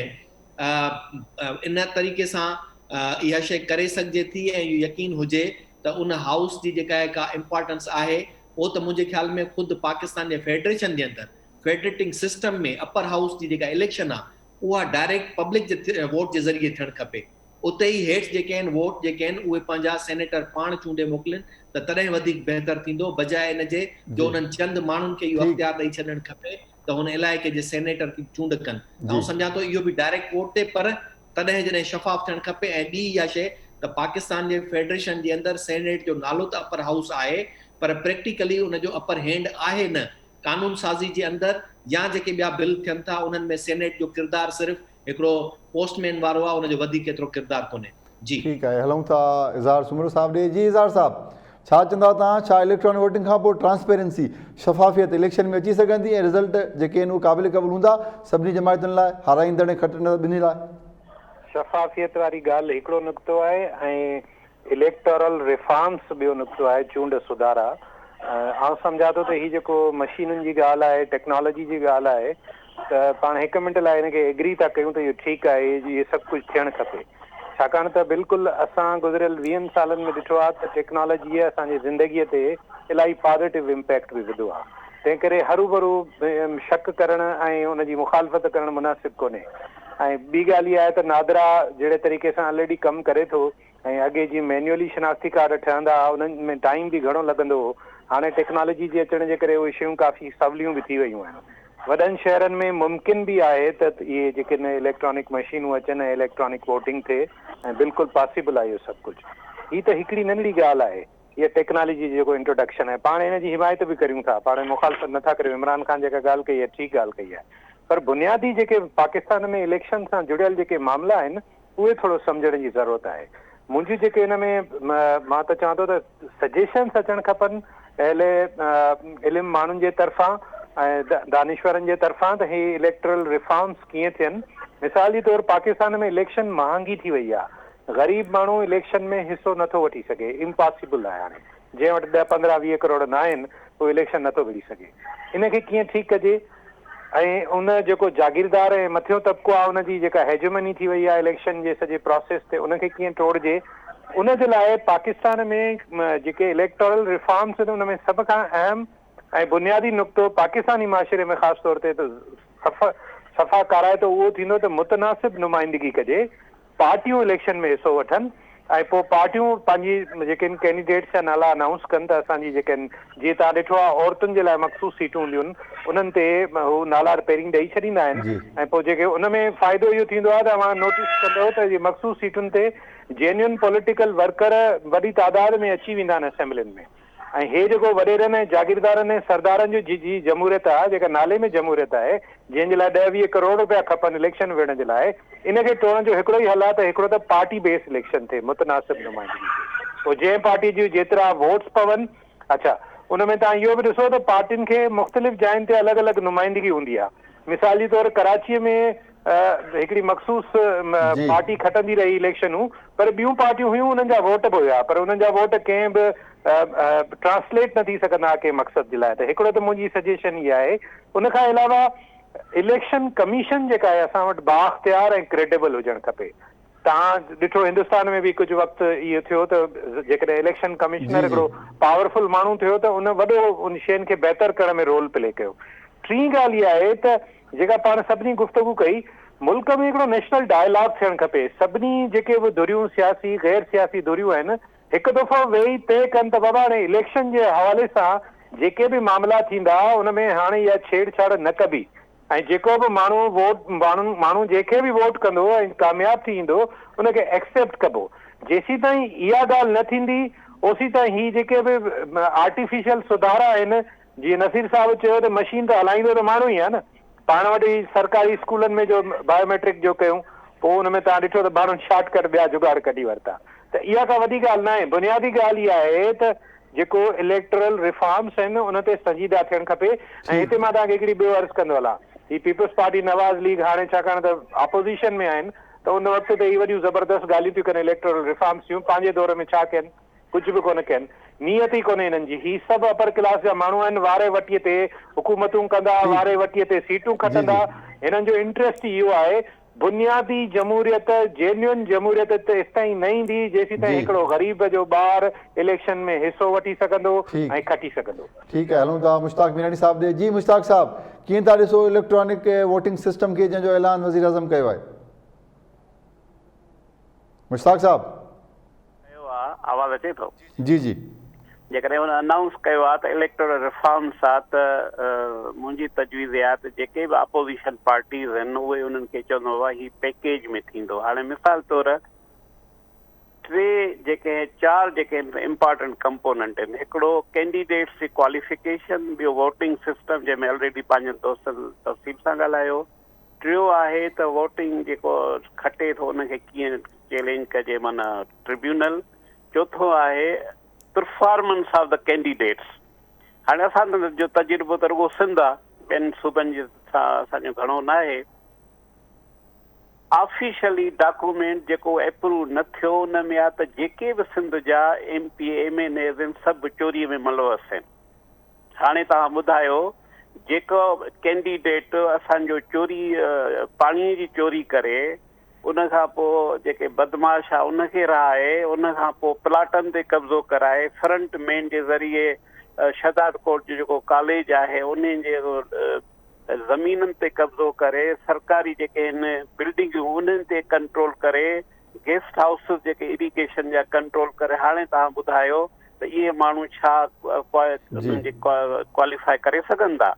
ان طريقي سان اها شيء ڪري سگهجي ٿي ۽ اهو يقين هجي ته ان هائوس جي جيڪا آهي ڪا امپارٽنس آهي پوء ته منهنجي خيال ۾ خود پاڪستان جي فيڊريشن جي اندر فيڊريٽنگ سسٽم ۾ اپر هائوس جي جيڪا اليڪشن آهي اها ڊائريڪٽ پبلڪ جي ووٽ جي ذريعي ٿيڻ کپي. اتي ئي هيٺ جيڪي آهن ووٽ جيڪي آهن اهي پنهنجا سينيٽر پاڻ چونڊي موڪلين ته تڏهن وڌيڪ بهتر ٿيندو بجاء ان جي جو انهن چند ماڻهن کي اهو اختيار ڏئي ڇڏڻ کپي ته هن علائقي جي سينيٽر جي چونڊ ڪن ته آئون سمجهان ٿو اهو به ڊائريڪٽ ووٽ تي پر تڏهن جڏهن شفاف ٿيڻ کپي ۽ ٻي اها شيء ته پاڪستان جي فيڊريشن جي اندر سينيٽ جو نالو ته اپر هائوس آهي پر پريڪٽيڪلي ان جو اپر هينڊ آهي نه قانون سازي جي اندر يا جيڪي ٻيا بل ٿين ٿا انهن ۾ سينيٽ جو ڪردار صرف هڪڙو پوسٽ مين وارو آهي ان جو وڌيڪ ايترو ڪردار ڪونهي. جي. ٺيڪ آهي هلون ٿا اظهار سومرو صاحب ڏي جي اظهار صاحب ڇا چوندا توهان ڇا اليڪٽرانڪ ووٽنگ کان پوء ٽرانسپيرنسي شفافيت اليڪشن ۾ اچي سگهندي ۽ رزلٽ جيڪي آهن اهي قابل قبول هوندا سڀني جماعتن لاء هارائيندڙ ۽ کٽندڙ ٻنهي لاء. شفافيت واري ڳالهه هڪڙو نقطو آهي ۽ اليڪٽورل ريفارمس ٻيو نقطو آهي، چونڊ سڌارا. آئون سمجهان ٿو ته هي جيڪو مشينن جي ڳالهه آهي، ٽيڪنالاجي جي ڳالهه آهي ته پاڻ هڪ منٽ لاء هن کي ايگري ٿا ڪيون ته اهو ٺيڪ آهي، اهي سڀ ڪجهه ٿيڻ کپي. ڇاڪاڻ ته بلڪل اسان گذريل ويهن سالن ۾ ڏٺو آهي ته ٽيڪنالاجيء اسان جي زندگيء تي الاهي پازيٽو امپيڪٽ به وڌو آهي. تنهن ڪري هروڀرو شڪ ڪرڻ ۽ ان جي مخالفت ڪرڻ مناسب ڪونهي. ۽ ٻي ڳالهه اها آهي ته نادرا جهڙي طريقي سان الريڊي ڪم ڪري ٿو ۽ اڳي جيئن مينيولي شناختي ڪارڊ ٺهندا ها انهن ۾ ٽائيم به گهڻو لڳندو هو هاڻي ٽيڪنالاجي جي اچڻ جي ڪري اهي شيون ڪافي سوليون به ٿي ويون آهن وڏن شهرن ۾ ممڪن به آهي ته اهي جيڪي نه اليڪٽرانڪ مشينون اچن ۽ اليڪٽرانڪ ووٽنگ ٿئي ۽ بلڪل پاسيبل آهي اهو سڀ ڪجهه هي ته هڪڙي ننڍڙي ڳالهه آهي هيء ٽيڪنالاجي جو جيڪو انٽروڊڪشن آهي پاڻ ان جي حمايت به ڪريون ٿا پاڻ مخالفت نٿا ڪريون عمران خان جيڪا ڳالهه ڪئي آهي ٺيڪ ڳالهه ڪئي آهي پر بنيادي جيڪي پاڪستان ۾ اليڪشن سان جڙيل جيڪي معاملا آهن اهي ٿورو سمجهڻ جي ضرورت آهي منهنجي جيڪي ان ۾ مان ته چوان ٿو ته سجيشنس اچڻ کپن اهل علم ماڻهن جي طرفان ۽ دانشورن جي طرفان ته هي اليڪٽرل ريفارمس ڪيئن ٿين مثال جي طور پاڪستان ۾ اليڪشن مهانگي ٿي وئي آهي غريب ماڻهو اليڪشن ۾ حصو نٿو وٺي سگهي، امپاسيبل آهي هاڻي جنهن وٽ ڏهه 15 20 ڪروڙ ناهن اهو اليڪشن نٿو وڙهي سگهي ان کي ڪيئن ٺيڪ ڪجي ۽ ان جيڪو جاگيردار ۽ مٿيون طبقو آهي ان جي جيڪا هيجمني ٿي وئي آهي اليڪشن جي سڄي پراسيس تي ان کي ڪيئن ٽوڙجي ان جي لاء پاڪستان ۾ جيڪي اليڪٽورل ريفارمس آهن ان ۾ سڀ کان اهم ۽ بنيادي نقطو پاڪستاني معاشري ۾ خاص طور تي ته صفا ڪارائتو اهو ٿيندو ته متناسب نمائندگي ڪجي پارٽيون اليڪشن ۾ حصو وٺن ۽ پوء پارٽيون پنهنجي جيڪي آهن ڪينڊيڊيٽس جا نالا انائونس ڪن ته اسان جي جيڪي آهن جيئن توهان ڏٺو آهي عورتن جي لاء مخصوص سيٽون هونديون آهن انهن تي هو نالا پهرين ڏئي ڇڏيندا آهن ۽ پوء جيڪي ان ۾ فائدو اهو ٿيندو آهي ته اوهان نوٽيس ڪندؤ ته اهي مخصوص سيٽن تي جينيون پوليٽيڪل ورڪر وڏي تعداد ۾ اچي ويندا آهن اسيمبلين ۾. ۽ هي جيڪو وڏيرن ۽ جاگيردارن ۽ سردارن جو جي جي جمهوريت آ جيڪا نالي ۾ جمهوريت آهي جنهن جي لاء ڏهه 20 ڪروڙ رپيا کپن اليڪشن وڙهڻ جي لاء ان کي ٽوڙڻ جو هڪڙو ئي حل آ ته هڪڙو ته پارٽي بيس اليڪشن ٿئي متناسب نمائندگي ٿئي پوء جنهن پارٽي جون جيترا ووٽس پون اڇا ان ۾ توهان اهو به ڏسو ته پارٽين کي مختلف جاين تي الڳ الڳ نمائندگي هوندي آ مثال جي طور ڪراچي ۾ هڪڙي مخصوص پارٽي کٽندي رهي اليڪشنون پر ٻيون پارٽيون هيون انهن جا ووٽ به هيا پر انهن جا ووٽ ڪنهن به ٽرانسليٽ نه ٿي سگهندا ڪنهن مقصد جي لاء ته هڪڙو ته منهنجي سجيشن اها آهي ان کان علاوه اليڪشن ڪميشن جيڪا آهي اسان وٽ بااختيار ۽ ڪريڊيبل هجڻ کپي توهان ڏٺو هندستان ۾ به ڪجهه وقت اهو ٿيو ته جيڪڏهن اليڪشن ڪمشنر هڪڙو پاورفل ماڻهو ٿيو ته ان وڏو ان شين کي بهتر ڪرڻ ۾ رول پلي ڪيو. ٽين ڳالهه اها آهي ته جيڪا پاڻ سڀني گفتگو ڪئي ملڪ ۾ هڪڙو نيشنل ڊائلاگ ٿيڻ کپي سڀني جيڪي به ڌريون سياسي غير سياسي ڌريون آهن هڪ دفعو ويهي طئي ڪن ته بابا هاڻي اليڪشن جي حوالي سان جيڪي به معاملا ٿيندا ان ۾ هاڻي اها ڇيڙ ڇاڙ نه ڪبي ۽ جيڪو به ماڻهو ووٽ ماڻهو جنهن کي به ووٽ ڪندو ۽ ڪامياب ٿي ايندو ان کي ايڪسيپٽ ڪبو جيسيتائين اها ڳالهه نه ٿيندي اوسيتائين هي جيڪي به آرٽيفيشل سڌارا آهن جيئن نصير صاحب چيو ته مشين ته هلائيندو ته ماڻهو ئي آهي نه پاڻ وٽ هي سرڪاري اسڪولن ۾ جو بايوميٽرڪ جو ڪيون پوء ان ۾ توهان ڏٺو ته ماڻهن شارٽ ڪٽ ٻيا جگاڙ ڪڍي ورتا ته اها ڪا وڏي ڳالهه ناهي بنيادي ڳالهه اها آهي ته جيڪو اليڪٽرل ريفارمس آهن ان تي سنجيده ٿيڻ کپي ۽ هتي مان توهان کي هڪڙي ٻيو عرض ڪندو هلان هي پيپلز پارٽي نواز ليگ هاڻي ڇاڪاڻ ته اپوزيشن ۾ آهن ته ان وقت ته هي وڏيون زبردست ڳالهيون ٿيون ڪن اليڪٽرل ريفارمس جون پنهنجي دور ۾ ڇا ڪين ڪجهه به ڪونه ڪين نيت ئي ڪونهي هنن جي هي سڀ اپر ڪلاس جا ماڻهو آهن واري وٽي تي حڪومتون ڪندا واري وٽي تي سيٽون کٽندا هنن جو انٽريسٽ ئي اهو آهي بنيادي جمهوريت، جينيون جمهوريت تيستائين نه ايندي جيسيتائين هڪڙو غريب جو ٻار اليڪشن ۾ حصو وٺي سگهندو ۽ کٽي سگهندو. ٺيڪ آهي هلون ٿا مشتاق ميراڻي صاحب ڏي جي مشتاق صاحب ڪيئن ٿا ڏسو اليڪٽرانڪ ووٽنگ سسٽم کي جنهن جو اعلان وزيراعظم ڪيو آهي. مشتاق صاحب. ڪيو آ آواز اچي ٿو. جي جي. جيڪڏهن هن انائونس ڪيو آ ته اليڪٽورل ريفارمس آ ته منهنجي تجويز اها آ ته جيڪي به اپوزيشن پارٽيز آهن اهي انهن کي چوندو بابا هي پيڪيج ۾ ٿيندو هاڻي مثال طور ٽي جيڪي چار جيڪي امپارٽنٽ ڪمپوننٽ آهن هڪڙو ڪينڊيڊيٽس جي ڪواليفڪيشن ٻيو ووٽنگ سسٽم جنهن ۾ الريڊي پنهنجن دوستن تفصيل سان ڳالهايو ٽيو آهي ته ووٽنگ جيڪو کٽي ٿو ان کي ڪيئن چئلينج ڪجي معنيٰ ٽربيونل، چوٿون آهي پرفارمنس آف the candidates. هاڻي اسان جو تجربو ته رڳو سنڌ آ، ٻين صوبن جي سان اسان جو گهڻو ناهي. آفيشلي ڊاڪومينٽ جيڪو اپروو نه ٿيو ان ۾ آ ته جيڪي به سنڌ جا M P A, M N As آهن سڀ چوري ۾ ملوث آهن. هاڻي توهان ٻڌايو جيڪو ڪينڊيڊيٽ اسان جو چوري پاڻي جي چوري ڪري ان کان پوء جيڪي بدمعاش آ ان کي رهائي ان کان پوء پلاٽن تي قبضو ڪرائي فرنٽ مين جي ذريعي شهداد ڪوٽ جو جيڪو ڪاليج آهي ان جي زمينن تي قبضو ڪري سرڪاري جيڪي آهن بلڊنگون انهن تي ڪنٽرول ڪري گيسٽ هائوسز جيڪي اريگيشن جا ڪنٽرول ڪري هاڻي توهان ٻڌايو ته اهي ماڻهو ڇا انهن جي ڪواليفائي ڪري سگهن ٿا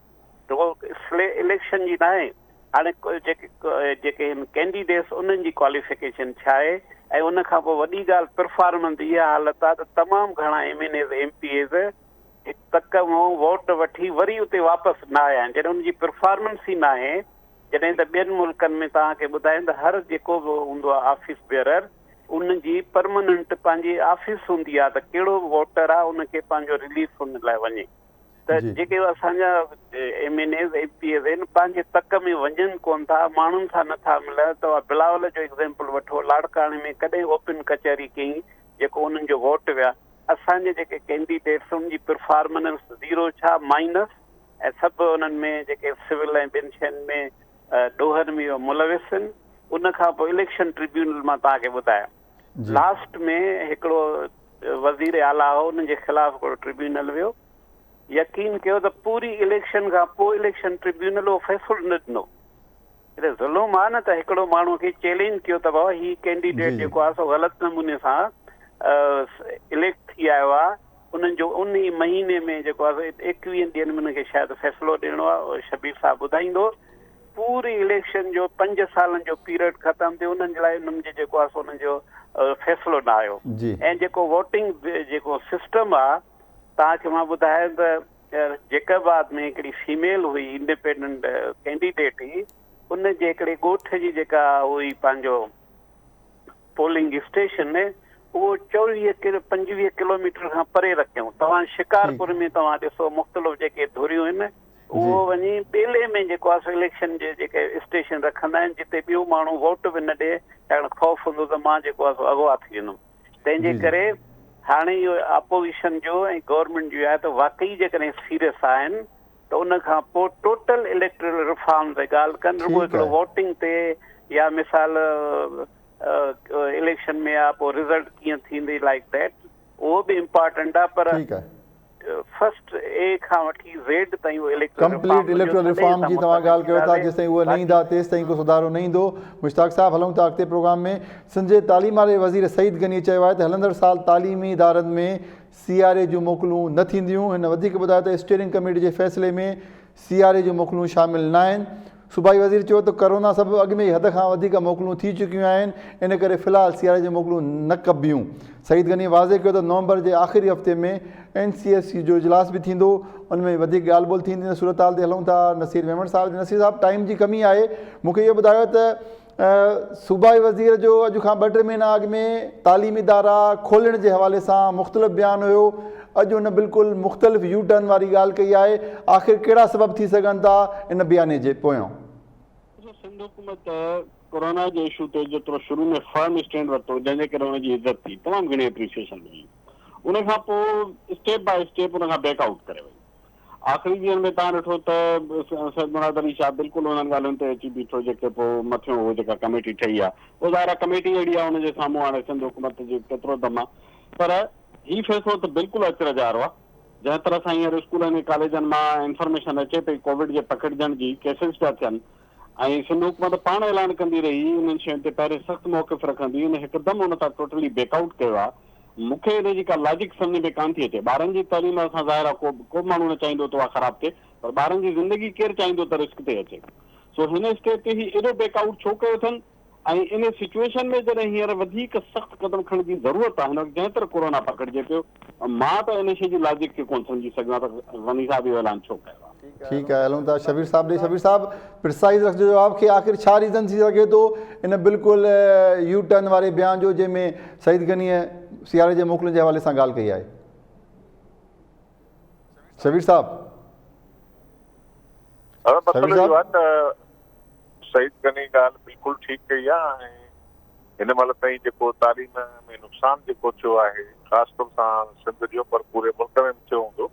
رڳو اليڪشن جي ناهي هاڻي جيڪي جيڪي آهن ڪينڊيڊيٽس انهن جي ڪواليفڪيشن ڇا آهي ۽ ان کان پوء وڏي ڳالهه پرفارمنس اها حالت آهي ته تمام گهڻا M N As M P As هڪ تڪ مان ووٽ وٺي وري اتي واپس نه آيا آهن جڏهن ان جي پرفارمنس ئي ناهي جڏهن ته ٻين ملڪن ۾ توهان کي ٻڌايم ته هر جيڪو به هوندو آهي آفيس بيئرر ان جي پرمننٽ پنهنجي آفيس هوندي آهي ته ڪهڙو به ووٽر آهي ان کي پنهنجو رليف ان لاء وڃي ته جيڪي اسان جا M N As M P As آهن پنهنجي تڪ ۾ وڃن ڪون ٿا ماڻهن سان نٿا ملن توهان بلاول جو ايگزامپل وٺو لاڙڪاڻي ۾ ڪڏهن اوپن ڪچهري ڪئي جيڪو انهن جو ووٽ ويا اسان جي جيڪي ڪينڊيڊيٽس ان جي پرفارمنس زيرو ڇا مائنس ۽ سڀ انهن ۾ جيڪي سول ۽ ٻين شين ۾ ڏوهن ۾ ملوث آهن ان کان پوء اليڪشن ٽربيونل مان توهان کي ٻڌايان لاسٽ ۾ هڪڙو وزير اعليٰ هو ان جي خلاف هڪڙو ٽربيونل ويو يقين ڪيو ته پوري اليڪشن کان پوء اليڪشن ٽربيونل اهو فيصلو نه ڏنو هي ظلم آ نه ته هڪڙو ماڻهو کي چئلينج ڪيو ته بابا هي ڪينڊيڊيٽ جيڪو آ سو غلط نموني سان اليڪٽ ٿي آيو آ انهن جو ان ئي مهيني ۾ جيڪو آ سو ايڪويهن ڏينهن ۾ انهن کي شايد فيصلو ڏيڻو آ اهو شبير صاحب ٻڌائيندو پوري اليڪشن جو پنج سالن جو پيريڊ ختم ٿيو انهن جي لاء انهن جي جيڪو آ سو انهن جو فيصلو نه آيو ۽ جيڪو ووٽنگ جيڪو سسٽم آ توهان کي مان ٻڌايان ته جيڪب آباد ۾ هڪڙي فيميل هئي انڊيپينڊنٽ ڪينڊيڊيٽ هئي ان جي هڪڙي ڳوٺ جي جيڪا هئي پنهنجو پولنگ اسٽيشن اهو چوويهه ڪلو 25 ڪلوميٽر کان پري رکيائون توهان شڪارپور ۾ توهان ڏسو مختلف جيڪي ڌريون آهن اهو وڃي ٻيلي ۾ جيڪو آهي سو اليڪشن جي جيڪي اسٽيشن رکندا آهن جتي ٻيو ماڻهو ووٽ به نه ڏي ڇاڪاڻ خوف هوندو ته مان جيڪو آهي سو اغوا ٿي ويندم تنهن جي ڪري هاڻي اهو اپوزيشن جو ۽ گورنمينٽ جو آهي ته واقعي جيڪڏهن سيريس آهن ته ان کان پوء ٽوٽل اليڪٽرل ريفارم تي ڳالهه ڪن رڳو هڪڙو ووٽنگ تي يا مثال اليڪشن ۾ آ پوء رزلٽ ڪيئن ٿيندي لائڪ that اهو به امپارٽنٽ آ پر فرسٽ اي کان وٺي زيڊ تائين اهو اليڪٽرل ڪمپليٽ اليڪٽرل ريفارم جي توهان ڳالهه ڪيو ٿا جيستائين اهي نه ايندا تيستائين ڪو سڌارو نه ايندو مشتاق صاحب هلون ٿا اڳتي پروگرام ۾ سنڌ جي تعليم واري وزير سعيد غني چيو آهي ته هلندڙ سال تعليمي ادارن ۾ سياري جون موڪلون نه ٿينديون هن وڌيڪ ٻڌايو ته اسٽيئرنگ ڪميٽي جي فيصلي ۾ سياري جون موڪلون شامل ناهن صوبائي وزير چيو ته ڪورونا سبب اڳ ۾ ئي حد کان وڌيڪ موڪلون ٿي چڪيون آهن، ان ڪري في الحال سياري جون موڪلون نه ڪبيون. سعيد غني واضح ڪيو ته نومبر جي آخري هفتي ۾ اين سي ايف سي جو اجلاس به ٿيندو، ان ۾ وڌيڪ ڳالهه ٻولهه ٿيندي. ان صورتحال تي هلون ٿا نصير ميمڻ صاحب ڏي. نصير صاحب ٽائيم جي ڪمي آهي، مون کي اهو ٻڌايو ته صوبائي وزير جو اڄ کان ٻه ٽي مهينا اڳ ۾ تعليمي ادارا کولڻ جي حوالي سان مختلف بيان هيو، اڄ هن بلڪل مختلف يو ٽرن واري ڳالهه ڪئي آهي، آخر ڪهڙا سبب ٿي سگهن ٿا ان بياني جي پويان؟ ڏسو سنڌ حڪومت ڪورونا جي اشو تي جيترو شروع ۾ فرم اسٽينڊ ورتو جنهن جي ڪري ان جي عزت ٿي تمام گهڻي اپريسيئيشن ملي ان کان پوء اسٽيپ باء اسٽيپ ان کان بيڪ آئوٽ ڪري وئي. آخري ڏينهن ۾ توهان ڏٺو ته سيد مراد علي شاهه بلڪل انهن ڳالهين تي اچي بيٺو جيڪي پوء مٿيون اهو جيڪا ڪميٽي ٺهي آهي پوء ظاهر آهي ڪميٽي اهڙي آهي ان جي سامهون هاڻي سنڌ حڪومت جو ڪيترو دم آهي پر هي فيصلو ته بلڪل اچرج وارو آهي جنهن طرح سان هينئر اسڪولن ۽ ڪاليجن مان انفارميشن اچي پئي ڪووڊ جي پکڙجڻ جي ڪيسز پيا ٿين. ۽ سنڌ حڪومت پاڻ اعلان ڪندي رهي انهن شين تي پهرين سخت موقف رکندي ان هڪدم ان تان ٽوٽلي بيڪ آئوٽ ڪيو آ مون کي ان جي ڪا لاجڪ سمجهه ۾ ڪانه ٿي اچي ٻارن جي تعليم سان ظاهر آ ڪو ڪو به ماڻهو نه چاهيندو ته اها خراب ٿئي پر ٻارن جي زندگي ڪير چاهيندو ته رسڪ تي اچي سو هن اسٽيپ تي هي ايڏو بيڪ آئوٽ ڇو ڪيو اٿن ۽ ان سچوئيشن ۾ جڏهن هينئر وڌيڪ سخت قدم کڻڻ جي ضرورت آهي، هن وقت جنهن طرح ڪورونا پکڙجي پيو، مان ته ان شيء جي لاجڪ کي ڪونه سمجهي سگهيو آهيان ته غني صاحب اهو اعلان ڇو ڪيو آهي. ٺيڪ آهي هلون ٿا شبير صاحب ڏي شبير صاحب پرسائز رکجو جواب کي آخر ڇا ريزن ٿي سگهي ٿو ان بلڪل يو ٽرن واري بيان جو جنهن ۾ سعيد غنيء سياري جي موڪلن جي حوالي سان ڳالهه ڪئي آهي شبير صاحب. مسئلو اهو آهي ته سعيد غني ڳالهه بلڪل ٺيڪ ڪئي آهي ۽ هن مهل تائين جيڪو تعليم ۾ نقصان جيڪو ٿيو آهي خاص طور سان سنڌ جو پر پوري ملڪ ۾ به ٿيو هوندو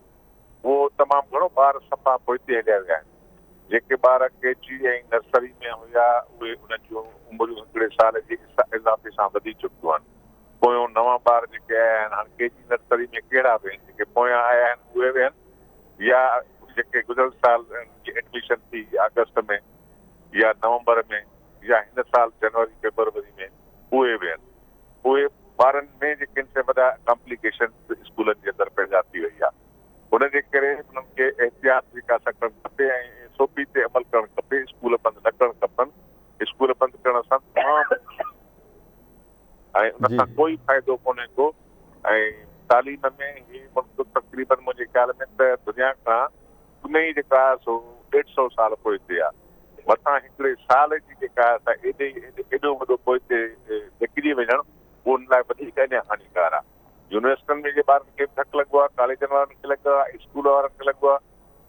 اهو تمام گهڻو ٻار صفا پوئتي هليا ويا آهن جيڪي ٻار ڪي جي ۽ نرسري ۾ هيا اهي انهن جون عمريون هڪڙي سال جي اضافي سان وڌي چڪيون آهن پويون نوان ٻار جيڪي آيا آهن هاڻ ڪي جي نرسري ۾ ڪهڙا ويهن جيڪي پويان آيا آهن اهي ويهن يا جيڪي گذريل سال جي ايڊميشن ٿي آگسٽ ۾ يا نومبر ۾ يا هن سال جنوري فيبروري ۾ اهي ويهن اهي ٻارن ۾ جيڪي آهن سي وڏا ڪامپليڪيشن اسڪولن جي اندر پيدا ٿي وئي آهي ان جي ڪري انهن کي احتياط جيڪا سا ڪرڻ کپي ۽ ايس او پي تي عمل ڪرڻ کپي اسڪول بند نه ڪرڻ کپن اسڪول بند ڪرڻ سان تمام ۽ ان سان ڪوئي فائدو ڪونهي ڪو ۽ تعليم ۾ هي ملڪ تقريبن منهنجي خيال ۾ ته دنيا کان ان ئي جيڪا آهي سو ڏيڍ سئو سال پوئتي آهي مٿان هڪڙي سال جي جيڪا آهي سا ايڏي ايڏو وڏو پوئتي ڌڪجي وڃڻ اهو ان لاء وڌيڪ اڃا هاڃيڪار آهي يونيورسٽين ۾ جي ٻارن کي به ڌڪ لڳو آهي ڪاليجن وارن کي لڳو آهي اسڪول وارن کي لڳو آهي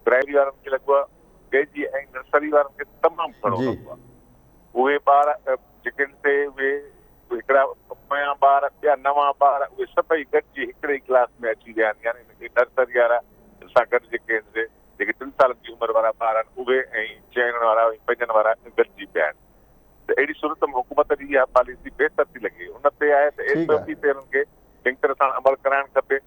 پرائمري وارن کي لڳو آهي ڪي جي ۽ نرسري وارن کي تمام گهڻو لڳو آهي اهي ٻار جيڪي سي اهي هڪڙا پويان ٻار ٻيا نوان ٻار اهي سڀئي گڏجي هڪڙي ئي ڪلاس ۾ اچي ويا آهن يعني هن نرسري وارا سان گڏ جيڪي آهن سي جيڪي ٽن سالن جي عمر وارا ٻار آهن اهي ۽ چئن وارا ۽ پنجن وارا گڏجي پيا آهن ته اهڙي صورت ۾ حڪومت جي اها پاليسي بهتر ٿي لڳي ان تي آهي ته ايس او پي تي انهن کي چڱي طرح سان عمل ڪرائڻ کپي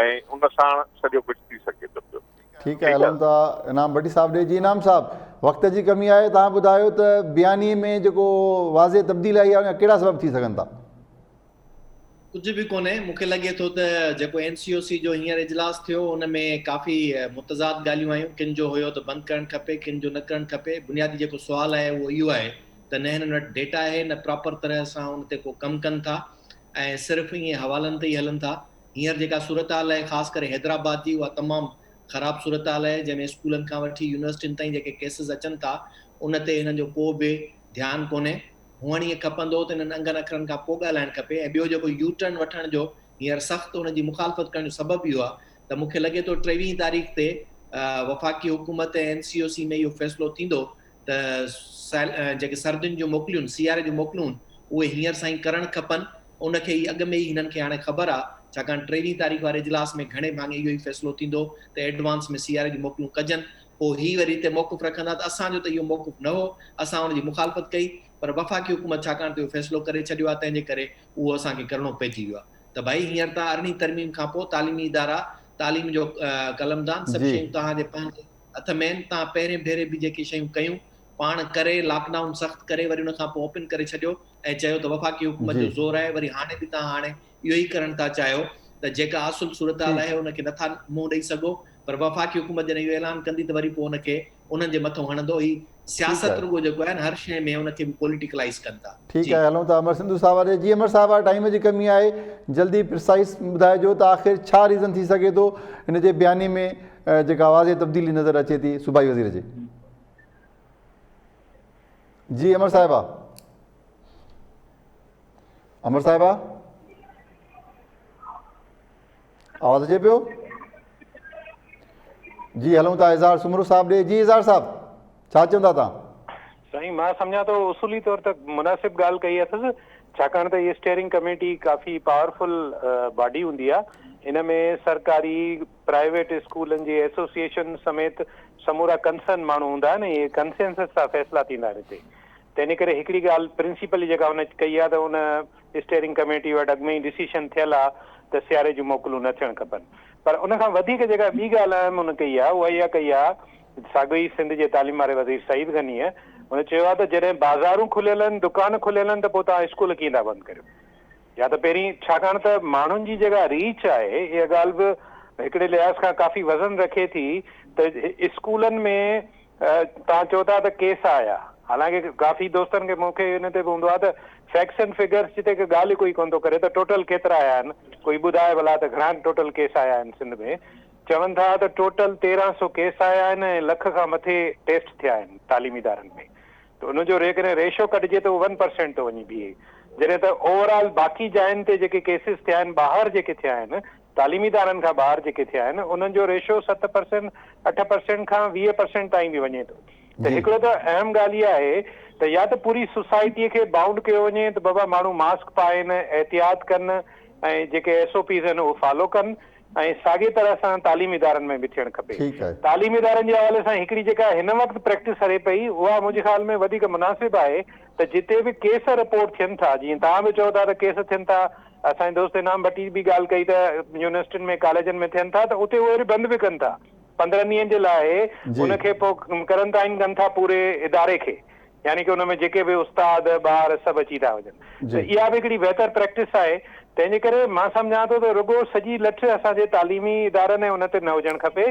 ۽ ان ساڻ سڄو ڪجهه ٿي سگهي ٿو پيو. ٺيڪ آهي هلون ٿا انعام ڀٽي صاحب ڏي جي انعام صاحب وقت جي ڪمي آهي توهان ٻڌايو ته بياني ۾ جيڪو واضح تبديل آئي آهي ان جا ڪهڙا سبب ٿي سگهن ٿا. ڪجهه به ڪونهي مون کي لڳي ٿو ته جيڪو اين سي او سي جو هينئر اجلاس ٿيو ان ۾ ڪافي متضاد ڳالهيون آيون ڪن جو هيو ته بند ڪرڻ کپي ڪن جو نه ڪرڻ کپي بنيادي جيڪو سوال آهي اهو اهو آهي ته نه هنن وٽ ڊيٽا آهي نه پراپر طرح سان ان تي ڪو ڪم ڪن ٿا ۽ صرف ائين حوالن تي ئي هلن ٿا. هينئر جيڪا صورتحال آهي خاص ڪري حيدرآباد جي اها تمام خراب صورتحال آهي جنهن ۾ اسڪولن کان وٺي يونيورسٽين تائين جيڪي ڪيسز اچن ٿا ان تي هنن جو ڪو به ڌيان ڪونهي. هئڻ ائين کپندو هو ته انهن انگن اکرن کان پوء ڳالهائڻ کپي ۽ ٻيو جيڪو يو ٽرن وٺڻ جو هينئر سخت ان جي مخالفت ڪرڻ جو سبب اهو آهي ته مون کي لڳي ٿو ٽيويهين تاريخ تي وفاقي حڪومت ۽ اين سي او سي ۾ اهو فيصلو ٿيندو ته جيڪي سردين جون موڪليون، سياري جون موڪلون، اهي هينئر سان ئي ڪرڻ کپن. ان کي ئي اڳ ۾ ئي هنن کي هاڻي خبر آ، ڇاڪاڻ ٽيويهين تاريخ واري اجلاس ۾ گهڻي ڀاڱي اهو ئي فيصلو ٿيندو ته ايڊوانس ۾ سياري جون موڪلون ڪجن. پوء هي وري هتي موقف رکندا ته اسان جو ته اهو موقف نه هو، اسان ان جي مخالفت ڪئي، پر وفاقي حڪومت ڇاڪاڻ ته اهو فيصلو ڪري ڇڏيو آ، تنهن جي ڪري اهو اسان کي ڪرڻو پئجي ويو آ ته ڀائي هينئر تان ارڙهين ترميم کان پوء تعليمي ادارا، تعليم جو قلمدان، سڀ شيون توهان جي پنهنجي هٿ ۾ آهن، توهان پهرين ڀيري به جيڪي شيون ڪيون، پاڻ ڪري لاڪ ڊائون سخت ڪري وري ان کان پوء اوپن ڪري ڇڏيو ۽ چيو ته وفاقي حڪومت جو زور آهي وري هاڻي به توهان هاڻي اهو ئي ڪرڻ ٿا چاهيو ته جيڪا اصل صورتحال آهي ان کي نٿا منهن ڏئي سگهو پر وفاقي حڪومت جڏهن اهو اعلان ڪندي ته وري پوء ان کي انهن جي مٿو هڻندو هي سياست رڳو جيڪو آهي نه هر شيء ۾ ان کي به پوليٽيڪلائيز ڪن ٿا. ٺيڪ آهي هلون ٿا امر سنڌو صاحب واري جي امر صاحب ٽائيم جي ڪمي آهي جلدي پرسائيس ٻڌائجو ته آخر ڇا ريزن ٿي سگهي ٿو هن جي بياني ۾ جيڪا واضح تبديلي نظر اچي ٿي صوبائي وزير جي جي امر صاحبه امر صاحبه آواز اچي پيو جي هلون ٿا اظهار سومرو صاحب ڏي جي اظهار صاحب ڇا چوندا تان سائين مان سمجهان ٿو اصولي طور ته مناسب ڳالهه ڪئي اٿس ڇاڪاڻ ته هي اسٽيئرنگ ڪميٽي ڪافي پاورفل باڊي هوندي آهي ان ۾ سرڪاري پرائيويٽ اسڪولن جي ايسوسيئيشن سميت سمورا ڪنسرن ماڻهو هوندا آهن ۽ اهي ڪنسينسس سان فيصلا ٿيندا آهن هتي تنهن ڪري هڪڙي ڳالهه پرنسپلي جيڪا هن ڪئي آهي ته ان اسٽيئرنگ ڪميٽي وٽ اڳ ۾ ئي ڊسيشن ٿيل آهي ته سياري جون موڪلون نه ٿيڻ کپن پر ان کان وڌيڪ جيڪا ٻي ڳالهه اهم هن ڪئي آهي اها اها ڪئي آهي ساڳيو ئي سنڌ جي تعليم واري وزير سعيد غنيء هن چيو آهي ته جڏهن بازارون کليل آهن، دڪان کليل آهن ته پوء توهان اسڪول ڪيئن ٿا بند ڪريو؟ يا ته پهرين ڇاڪاڻ ته ماڻهن جي جيڪا ريچ آهي اها ڳالهه به هڪڙي لحاظ کان ڪافي وزن رکي ٿي ته اسڪولن ۾ توهان چئو ٿا ته ڪيس آيا حالانڪه ڪافي دوستن کي مون کي ان تي به هوندو آهي ته فيڪٽس اينڊ فگرس جتي ڪا ڳالهه ئي ڪوئي ڪونه ٿو ڪري ته ٽوٽل ڪيترا آيا آهن ڪوئي ٻڌائي ڀلا ته گهڻا ٽوٽل ڪيس آيا آهن سنڌ ۾ چون ٿا ته ٽوٽل 1300 ڪيس آيا آهن ۽ لک کان مٿي ٽيسٽ ٿيا آهن تعليمي ادارن ۾ ته ان جو جيڪڏهن ريشو ڪڍجي ته اهو ون پرسينٽ ٿو وڃي بيهي جڏهن ته اوور آل باقي جاين تي جيڪي ڪيسز ٿيا آهن ٻاهر جيڪي ٿيا آهن تعليمي ادارن کان ٻاهر جيڪي ٿيا آهن انهن جو ريشو 7 پرسينٽ 8 پرسينٽ کان 20 پرسينٽ تائين به وڃي ٿو ته هڪڙو ته اهم ڳالهه اها آهي ته يا ته پوري سوسائٽي کي بائونڊ ڪيو وڃي ته بابا ماڻهو ماسڪ پائين احتياط ڪن ۽ جيڪي ايس او پيز آهن اهو فالو ڪن ۽ ساڳي طرح سان تعليمي ادارن ۾ به ٿيڻ کپي. ٺيڪ آهي. تعليمي ادارن جي حوالي سان هڪڙي جيڪا هن وقت پريڪٽس هلي پئي اها منهنجي خيال ۾ وڌيڪ مناسب آهي ته جتي به ڪيس رپورٽ ٿين ٿا جيئن توهان به چئو ٿا ته ڪيس ٿين ٿا اسان جي دوست انعام ڀٽي به ڳالهه ڪئي ته يونيورسٽين ۾ ڪاليجن ۾ ٿين ٿا ته اتي اهي وري بند به ڪن ٿا 15 ڏينهن جي لاء جي. ان کي پوء ڪرنٽائن ڪن ٿا پوري اداري کي يعني ڪه ان ۾ جيڪي به استاد، ٻار سڀ اچي ٿا وڃن ته اها به هڪڙي بهتر پريڪٽس آهي. تنهن جي ڪري مان سمجهان ٿو ته رڳو سڄي لٺ اسان جي تعليمي ادارن ۽ ان تي نه هجڻ کپي.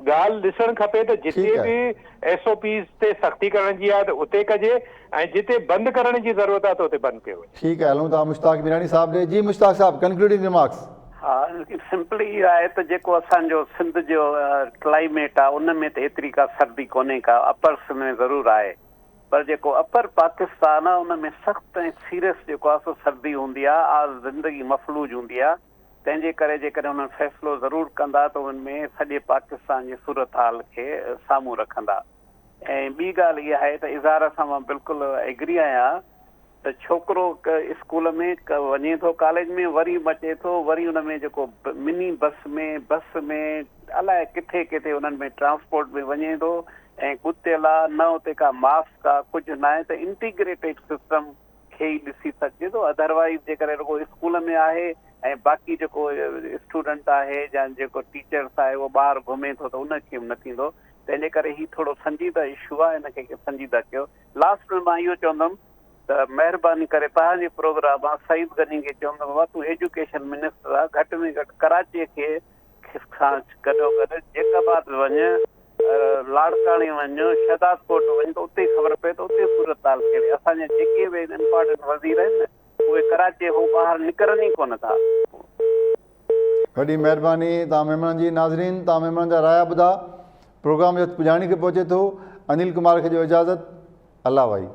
ڳالهه ڏسڻ کپي ته جتي به ايس او پيز تي سختي ڪرڻ جي آهي ته اتي ڪجي ۽ جتي بند ڪرڻ جي ضرورت آهي ته اتي بند ڪيو وڃي. ٺيڪ آهي هلون ٿا مشتاق ميراڻي صاحب ڏي. جي مشتاق صاحب ڪنڪلوڊنگ ريمارڪس. ها سمپلي اهو آهي ته جيڪو اسان جو سنڌ جو ڪلائميٽ آهي ان ۾ ته ايتري ڪا سردي ڪونهي ڪا اپر سنڌ ۾ ضرور آهي پر جيڪو اپر پاڪستان آهي ان ۾ سخت ۽ سيريس جيڪو آهي سو سردي هوندي آهي آ زندگي مفلوج هوندي آهي تنهن جي ڪري جيڪڏهن انهن فيصلو ضرور ڪندا ته ان ۾ سڄي پاڪستان جي صورتحال کي سامهون رکندا ۽ ٻي ڳالهه اها آهي ته اظهار سان مان بلڪل ايگري آهيان ته ڇوڪرو اسڪول ۾ وڃي ٿو ڪاليج ۾ وري اچي ٿو وري ان ۾ جيڪو مني بس ۾ بس ۾ الائي ڪٿي ڪٿي انهن ۾ ٽرانسپورٽ ۾ وڃي ٿو ۽ ڳتيل آ نه اتي ڪا ماسڪ آ ڪجهه ناهي ته انٽيگريٽيڊ سسٽم کي ئي ڏسي سگهجي ٿو اڌروائيز جيڪڏهن رڳو اسڪول ۾ آهي ۽ باقي جيڪو اسٽوڊنٽ آهي يا جيڪو ٽيچرس آهي اهو ٻاهر گهمي ٿو ته ان کي به نه ٿيندو تنهن جي ڪري هي ٿورو سنجيده اشو آ ان کي سنجيده ڪيو لاسٽ ۾ مان اهو چوندم ته مهرباني ڪري توهان جي پروگرام مان سعيد غني کي چوندم بابا تون ايجوڪيشن منسٽر آ گهٽ ۾ گهٽ ڪراچي کي کان گڏو گڏ جيڪب آباد به وڃ لاڙڪاڻي وڃ شهداد ڪوٽ وڃ ته اتي خبر پئي ته اتي صورتحال ڪهڙي اسان جا جيڪي به امپارٽنٽ وزير آهن نه اهي ڪراچي کان ٻاهر نڪرن ئي ڪونه ٿا. وڏي مهرباني توهان مهمانن جي ناظرين توهان مهمانن جا رايا ٻڌا پروگرام جو پڄاڻي کي پهچي ٿو انيل ڪمار کي ڏيو اجازت الله وائي.